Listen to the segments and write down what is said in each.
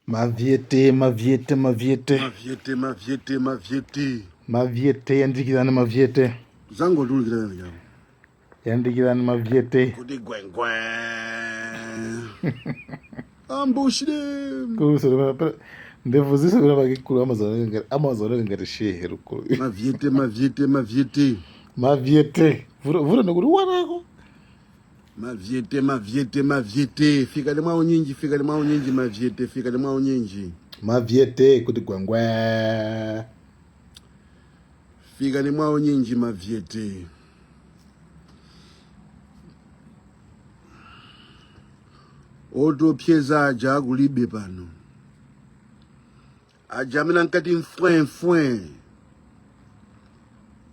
Mavyete, mavyete, mavyete. Mavyete, mavyete, mavyete. Mavyete, yandikirani mavyete. Zangotulukira chani chako. Yandikirani mavyete. Kuti gwengwe. Ambushire. Kuso ndevu zise kuna pakikulu amazooneka ngati shehe lukulu. Mavyete, mavyete, mavyete. Mavyete. Vuto vuto ndikuti wanako. Mavyete, mavyete, mavyete. Fikani mwa unyinji, fikani mwa unyinji, mavyete, fikani mwa unyinji. Mavyete kuti gwengwe. Fikani mwa unyinji, mavyete. Otopyeza aja kulibe pano. Aja amene ankati mfwemfwe.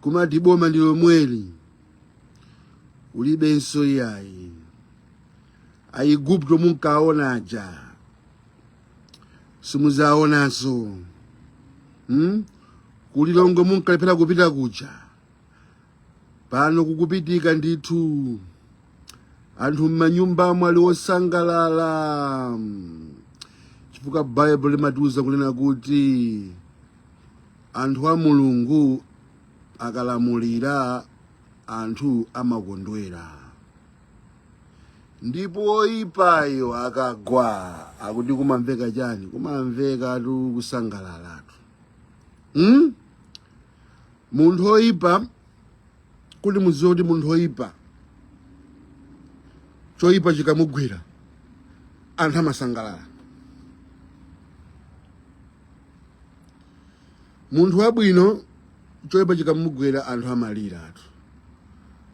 Kumati boma ndi lomweli. Ulibenso iyayi. Aigupto munkaona aja. Simuzaonanso. Ku Lilongwe munkalephera kupita kuja. Pano kukupitika ndithu. Anthu m'manyumbamo ali osangalala. Chifukwa Baibulo limatiuza kunena kuti anthu a Mulungu akalamulira anthu amakondwera. Ndipo oyipayo akagwa akuti kumamveka chani? Kumamvekatu kusangalalatu. Munthu oyipa, kuti mudziwe kuti munthu oyipa, choyipa chikamugwira anthu amasangalala. Munthu wabwino choyipa chikamugwera anthu amaliratu.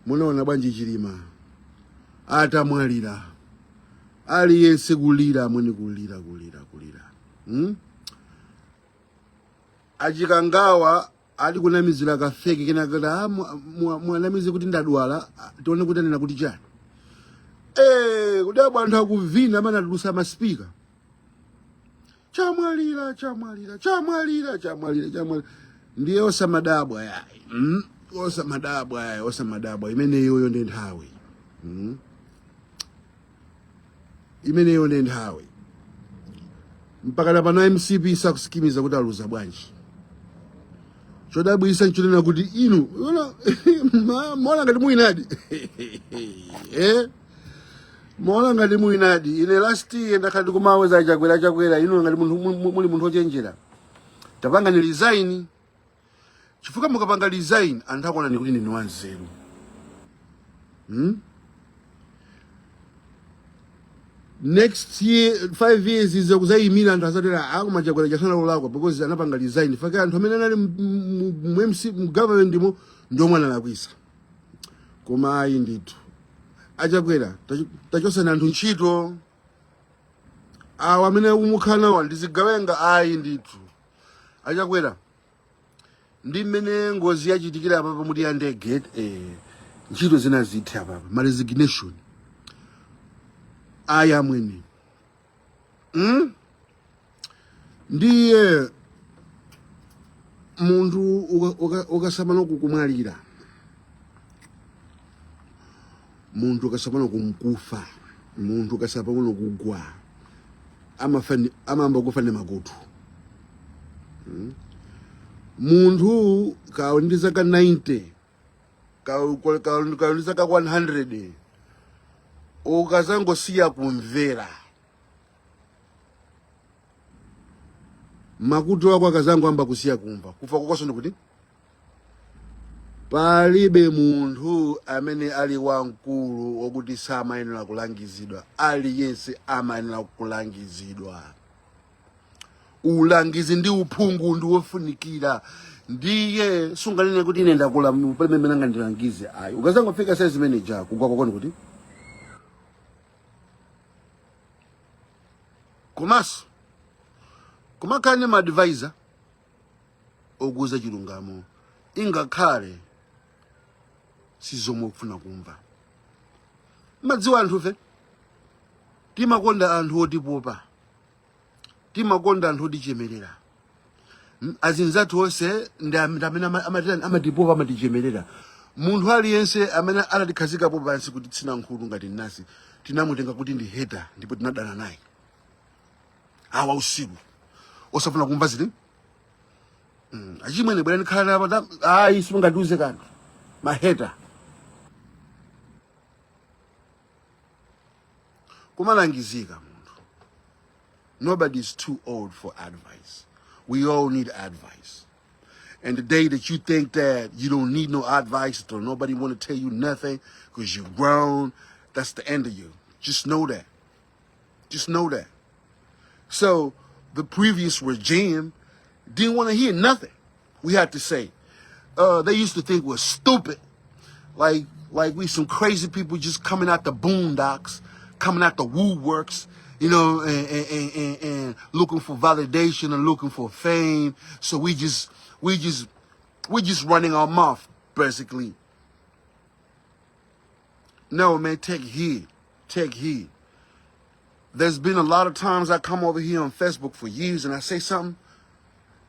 Munaona bwanji Chilima atamwalira, aliyense kulira, amwene kulira, kulira, kulira. Achikangawa ali kunamizira ka fake kena kuti ah, mwanamize kuti ndadwala, ah, tione kuti anena kuti chani. Kudabwa anthu akuvina amene atulusa masipika. Chamwalira, chamwalira, chamwalira, chamwalira, chamwalira. Ndiye osamadabwa yayi. Osamadabwa yayi, osamadabwa. Imeneyoyo ndi nthawi. Imeneyo ndi nthawi. Mpaka na pano MCP sakusikimiza kuti aluza bwanji. Chodabwisa nchonena kuti inu, mona ngati muinadi. Mona ngati muinadi. Ine last year ndakhala ndikumawuza Chakwera, Chakwera, inu ngati munthu muli munthu ochenjera. Tapangani resign. Chifukwa mukapanga resign anthu akuonani kuti ndinu wanzeru. Next year, 5 years izo kuzayimira anthu azatera akuma Chakwera chasana lolakwa because anapanga resign. Faka anthu amene anali mu MC mu government mo ndio mwana alakwisa. Koma ayi ndithu. Achakwera tachosana anthu ntchito. Awa amene umukhala ndi zigawenga ayi ndithu. Achakwera ndi mmene ngozi yachitikira apa pamuti ya ndege, ntchito zina zithe apapa ma resignation aya amwene. Ndiye munthu ukasamala kukumwalira, munthu ukasamala kumkufa, munthu ukasamala kugwa, amayamba kufa ndi makutu. Munthu kauli ndi zaka 90, kauli ndi zaka 100, ukazangosiya kumvera makutu ako akazangoyamba kusiya kumva, kufa kwakonso ndikuti palibe munthu amene ali wamkulu wokuti samayenera kulangizidwa. Aliyense amayenera kulangizidwa. Ulangizi ndi uphungu ndi wofunikira. Ndiye sunganene kuti ine ndakula, palibe amene angandilangize ayi. Ukazangofika size imene ja, kugwa kwako ndikuti komanso kumakhala ndi ma advisor okuuza chilungamo ingakhale sizomwe ukufuna kumva. Madziwa anthufe timakonda anthu otipopa, timakonda anthu otichemerera. Azinzathu onse ndi amene amatipopa, amatichemerera. Munthu aliyense amene anatikhazikapo pansi kuti tsina nkhutu ngati nnasi, tinamutenga kuti ndi hater ndipo tinadana naye. Awa usiku osafuna kumva ziti. Achimwene bwerani khalani apa ayi simungatiuze kanthu. Ma hater. Kumalangizika munthu. Nobody's too old for advice. We all need advice. And the day that you think that you don't need no advice or nobody want to tell you nothing because you're grown, that's the end of you. Just know that. Just know that. So the previous regime didn't want to hear nothing we had to say. They used to think we're stupid. Like we some crazy people just coming out the boondocks, coming out the woodworks, and looking for validation and looking for fame. So we just running our mouth, basically. No, man, take heed. Take heed. There's been a lot of times I come over here on Facebook for years and I say something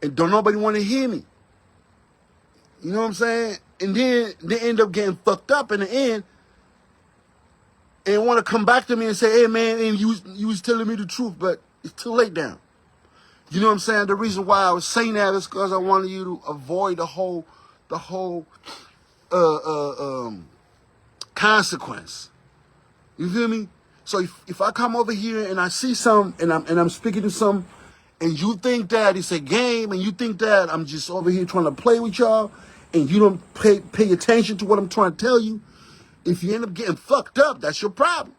and don't nobody want to hear me. You know what I'm saying? And then they end up getting fucked up in the end and want to come back to me and say, hey, man, and you was telling me the truth, but it's too late now. You know what I'm saying? The reason why I was saying that is because I wanted you to avoid the whole consequence. You feel me? So if I come over here and I see some and I'm speaking to some and you think that it's a game and you think that I'm just over here trying to play with y'all and you don't pay attention to what I'm trying to tell you, if you end up getting fucked up, that's your problem.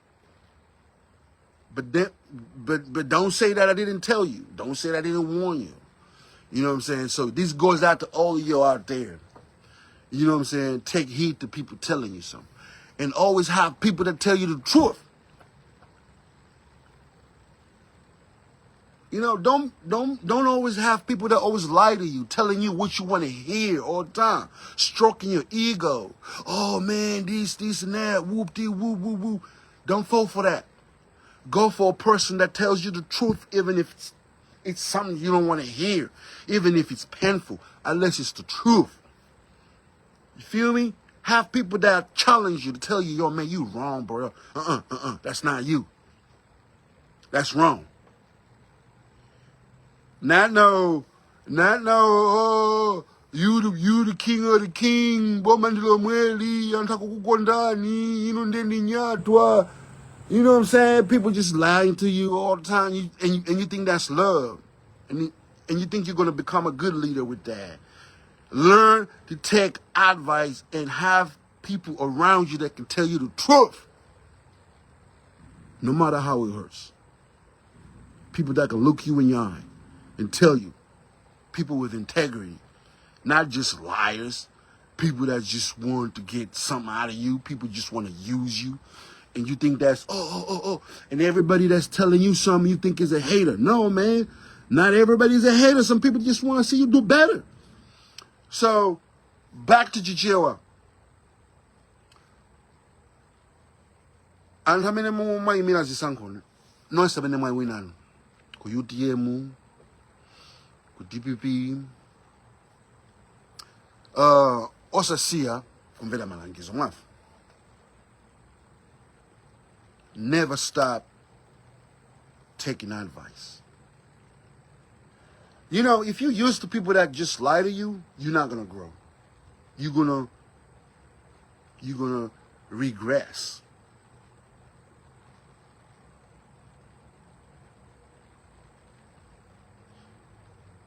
But don't say that I didn't tell you. Don't say that I didn't warn you. You know what I'm saying? So this goes out to all of you out there. You know what I'm saying? Take heed to people telling you something. And always have people that tell you the truth. Don't always have people that always lie to you, telling you what you want to hear all the time, stroking your ego. Oh man, this, and that, whoop dee whoop whoop whoop. Don't fall for that. Go for a person that tells you the truth, even if it's something you don't want to hear, even if it's painful, unless it's the truth. You feel me? Have people that challenge you to tell you, yo, man, you wrong, bro. Uh-uh, uh-uh. That's not you. That's wrong. Not no, oh, you the king of the king, boma ndi lomweli, anthu akukukondani, inu ndiye ndi nyatwa. You know what I'm saying? People just lying to you all the time, and you think that's love. And you think you're going to become a good leader with that. Learn to take advice and have people around you that can tell you the truth. No matter how it hurts. People that can look you in your eye and tell you. People with integrity. Not just liars. People that just want to get something out of you. People just want to use you. And you think that's, oh, oh, oh, oh. And everybody that's telling you something you think is a hater. No, man. Not everybody's a hater. Some people just want to see you do better. So, back to Chichewa. Anthu amene mumayimira zisankho nonse amene mwawinanu ku UTM, ku DPP, osasiya kumvera malangizo mwafa. Never stop taking advice. If you're used to people that just lie to you, you're not gonna grow. You're gonna regress.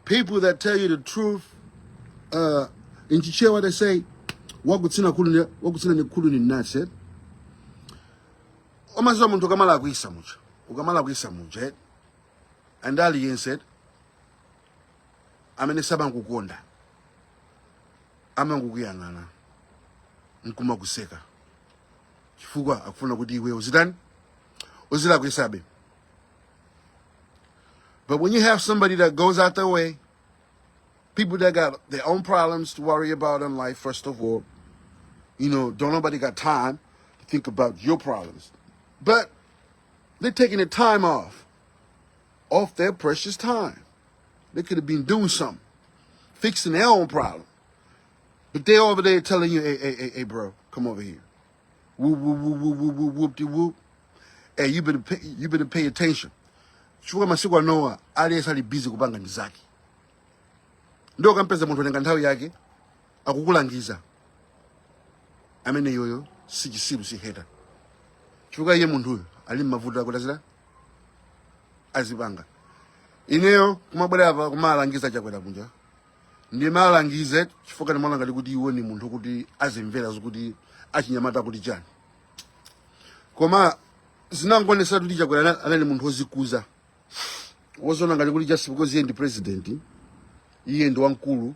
People that tell you the truth, in Chichewa they say, wakutsina khulu wakutsina ni khulu ni mnansi. Umaziwa munthu ukamalakwisa muja, ukamalakwisa muja, and aliyense amene samankukonda amangukuyang'ana nkumakuseka chifukwa akufuna kuti iwe uzitani, uzilakwisabe. But when you have somebody that goes out their way, people that got their own problems to worry about in life, first of all, don't nobody got time to think about your problems. But they're taking the time off their precious time. They could have been doing something, fixing their own problem. But they're over there telling you, "Hey, hey, hey, hey, bro, come over here. Whoop, whoop, whoop, whoop, whoop, whoop, whoop, de whoop. Hey, you better pay attention." Chifukwa masiku anowa aliyense ali busy kupanga ndi zake. Ndio ukampeza munthu atenga nthawi yake akukulangiza, amene yoyo si chisiru, si hater, chifukwa iye munthuyo ali mmavuto akuti azira azipanga. Ineyo kumabwera apa kumalangiza Chakwera kunja, ndimalangize chifukwa ndimaona ngati kuti iwo ni munthu kuti azimvera zokuti achinyamata kuti chani, koma zinangoonesa kuti Chakwera anali munthu wozikuza, woziona ngati kuti just because iye ndi president, iye ndi wamkulu,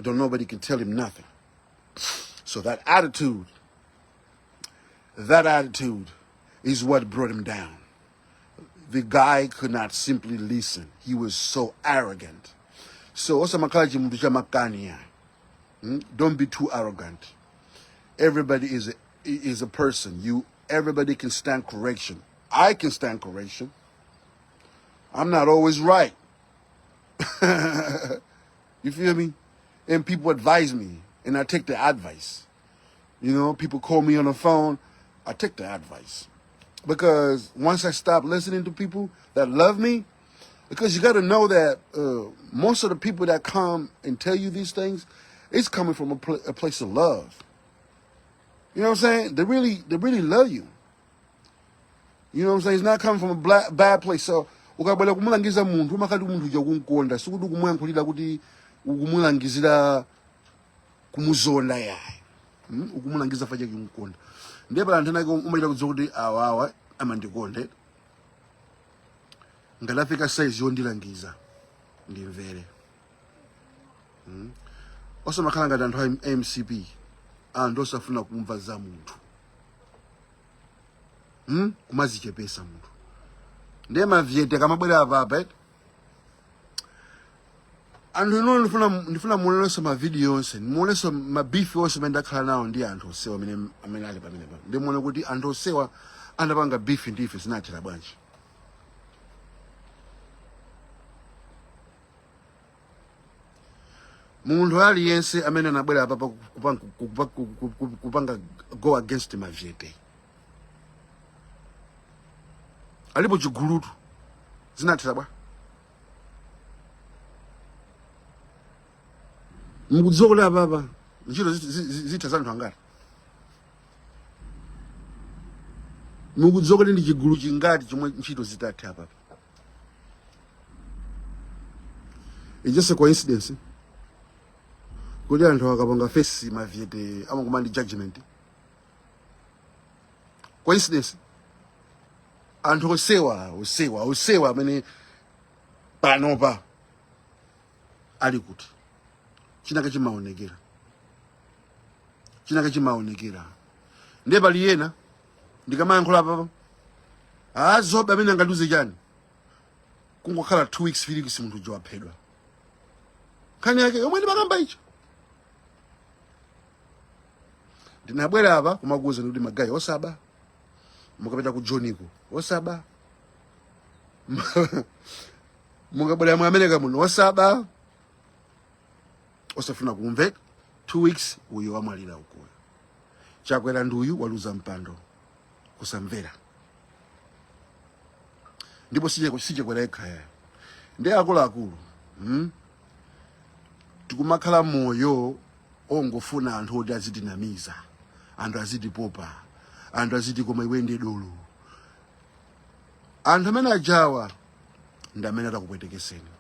don't nobody can tell him nothing. So that attitude is what brought him down. The guy could not simply listen. He was so arrogant. So osamakhala chimunthu chamakani ya. Don't be too arrogant. Everybody is a person. You everybody can stand correction. I can stand correction. I'm not always right. You feel me? And people advise me, and I take the advice. People call me on the phone, I take the advice. Because once I stop listening to people that love me, because you got to know that most of the people that come and tell you these things, it's coming from a place of love. You know what I'm saying? They really love you. You know what I'm saying? It's not coming from a bad place. So ukabwera kumulangiza munthu, umakati munthu uja kumkonda, sikuti ukumuyankhulira kuti ukumulangizira kumuzonda yayi. Ukumulangiza facha kumkonda. Ndiye pala anthu enake umachita kudziwa kuti awawa amandikonde, ngati afika size yondilangiza ndimvere. Osamakhala ngati anthu a MCP, anthu osafuna kumva za munthu. Kumazichepesa munthu. Ndiye mavyete kamabwera apapa, eh? Anthu ino ndifuna muonenso mavidiyo onse, muonenso mabeef onse amene ndakhala nawo ndi anthu osewa amene ali pamene pano, ndimuone kuti anthu osewa anapanga beef ndi ife, zinathera bwanji. Munthu aliyense amene anabwera apapa kupanga go against mavyete, alipo chigulutu, zinathera bwa? Mukudziwa kuti apapa ntchito zitha za anthu angati? Mukudziwa kuti ndi chigulu chingati chomwe ntchito zitathe apapa? It's just a coincidence kuti anthu akapanga face mavyete amakuma ndi judgment? Coincidence? Anthu osewa amene panopa ali kuti chinaka chimaonekera, chinaka chimaonekera. Ndiye pali yena ndikamayankhula papa azobe amene angandiuze chani, kungokhala 2 weeks, 3 weeks, munthu uja waphedwa. Nkhani yake yomwe ndimakamba icho, ndinabwera apa kumakuwuzani kuti magayi osaba, mukapita ku Joniko osaba, mukabwera mu America muno osaba, osafuna kumve. 2 weeks uyo wamwalira ukoyo. Chakwera nduyu waluza mpando, kusamvera. Ndipo sichakwera yekha yayo, ndi akuluakulu. Tikumakhala moyo ongofuna anthu oti azitinamiza, anthu azitipopa, anthu aziti koma iwe ndi dolo. Anthu amene ajawa ndi amene atakupwetekeseni.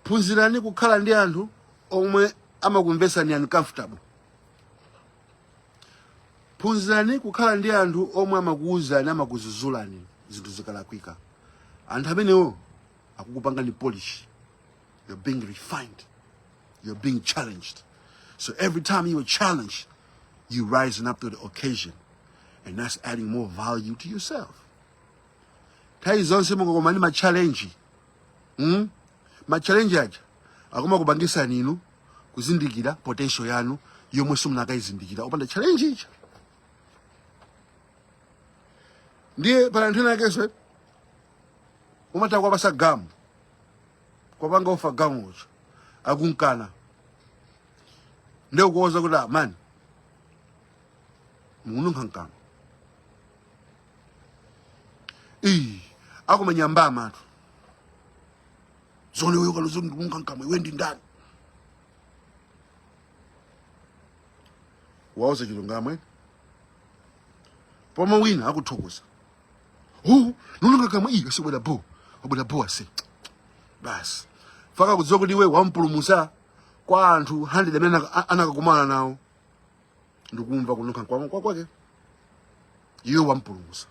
Phunzirani kukhala ndi anthu omwe amakumvesani uncomfortable. Phunzirani kukhala ndi anthu omwe amakuwuzani, amakuzuzulani zinthu zikalakwika. Anthu amenewo akukupangani polish. You're being refined, you're being challenged. So every time you are challenged, you rising up to the occasion, and that's adding more value to yourself. Nthawi zonse mukakumana ndi ma-challenge, Ma-challenge aja akumakupangisani inu kuzindikira potential yanu yomwe simunakayizindikira opanda challenge ija. Ndiye pala anthu ena akenso umatha kuwapasa gamu, kwapanga offer gamu ucho, akunkana. Ndiye ukuwoza kuti, "Ah, man, mukununkha mkamwa." Ii, akumenya mbama atu zone wewe kalozo ndunga nkamwe iwe ndi ndani wauze chilungamo eh? Pomwe wina akuthokoza oh nunga kamwe iyi asibwera bo wabwera bo ase basi faka kudziwa kuti iwe wampulumusa kwa anthu 100 amene anakakumana nawo ndikumva kununkha kwa kwa kwake iwe wampulumusa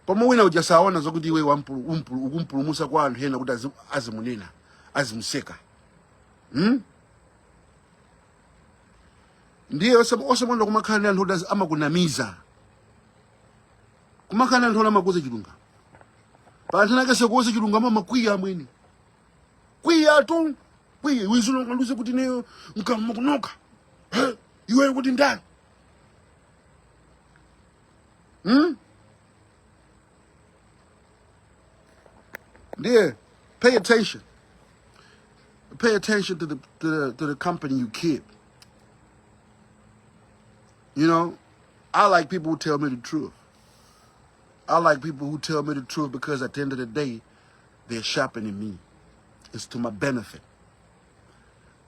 pomwe wina uja saona zokuti iwe ukumpulumusa kwa anthu ena kuti azimunena azimuseka Ndiye osakonda kumakhala ndi anthu oti amakunamiza kumakhala ndi anthu oti amakuuza chilungamo pa anthu ena ake kuuza chilungamo amakwiya amwene kwiya tu kwiya iwe sungandiuze kuti ineyo mkamwa kununkha. He, iweyo kuti ndani Ndiye pay attention pay attention to the company you keep. I like people who tell me the truth. I like people who tell me the truth because at the end of the day, they're sharpening me. It's to my benefit.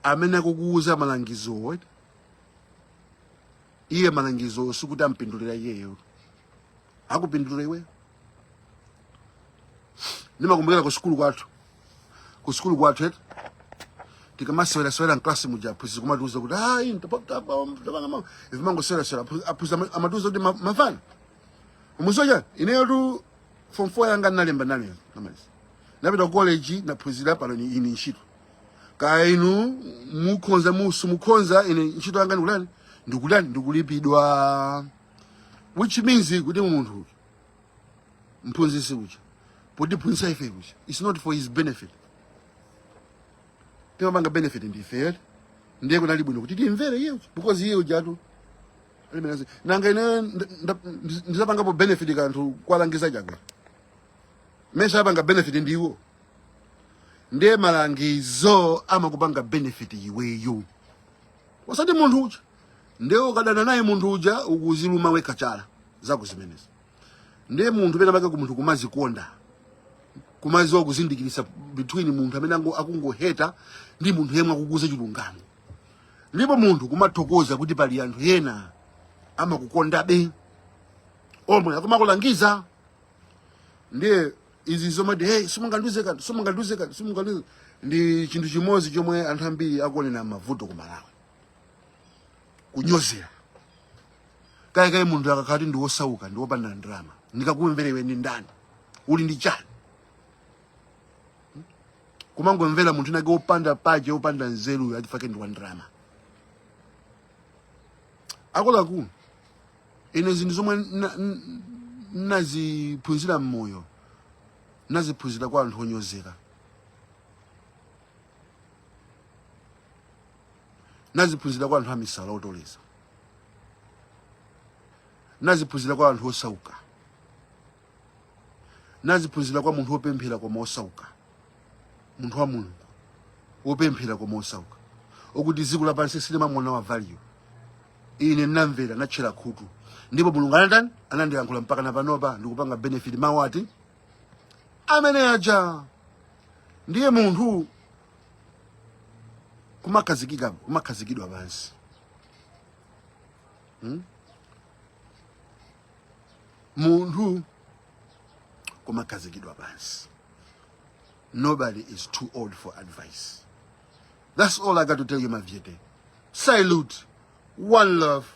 Amene akukuuza malangizowo iye malangizowo sikuti ampindulira iyeyo akupindulira iweyo. Ndimakumbukira ku sukulu kwathu ku sukulu kwathu eti tikamasewera-sewera mklasi muja aphunzitsi kumatiuza kuti ayi tapanga ife mangosewera-sewera aphunzitsi amatiuza kuti mafana musoja ineyo tu form 4 yanga nalemba nalemba namaliza napita ku college naphunzira pano ni ine ntchito kaya inu mukhonza musu mukhonza ine ntchito yanga ndikulani ndikulani ndikulipidwa which means kuti munthu mphunzitsi uja potiphunzitsa ife uja it's not for his benefit timapanga benefit ndi ife ndiye kunali bwino kuti timvere iye uja because iye ujatu alimenazi nanga ine ndizapangapo benefit kanthu kwalangiza Chakwera mesa apanga benefit ndiwo ndiye malangizo amakupanga benefit iweyo osati munthu uja ndiye ukadana naye munthu uja ukuziluma wekha chala zako zimenezi ndiye munthu pena pake munthu kumazikonda kumaziwa kuzindikirisa between munthu amene akungoheta ndi munthu yemwe akukuuza chilungamo ndipo munthu kumathokoza kuti pali anthu ena amakukondabe omwe akumakulangiza ndiye izi zomati hey simungandiuze kanthu simungandiuze kanthu simungandiuze ndi chinthu chimodzi chomwe anthu ambiri akuonera mavuto ku Malawi kunyozera kayikayi munthu akakhati ndi wosauka ndi wopanda ndalama ndikakumvera iwe ndi ndani uli ndi chani kumangomvera munthu nake wopanda pache wopanda nzeru atifake ndi wa ndalama akuluakulu ine zinthu zomwe naziphunzira mmoyo naziphunzira kwa anthu onyozeka naziphunzira kwa anthu amisala otoleza naziphunzira kwa anthu osauka naziphunzira kwa munthu wopemphera koma osauka munthu wa mulungu wopemphera koma osauka okuti dziko lapansi silimamuona wa value ine ndinamvera natchera khutu ndipo mulungu anatani anandiyankhula mpaka na panopa ndikupanga benefit mawu ati amene aja ndiye munthu kumakhazikika kumakhazikidwa pansi Munthu kumakhazikidwa pansi nobody is too old for advice. That's all I got to tell you, Mavyete. Salute. One love.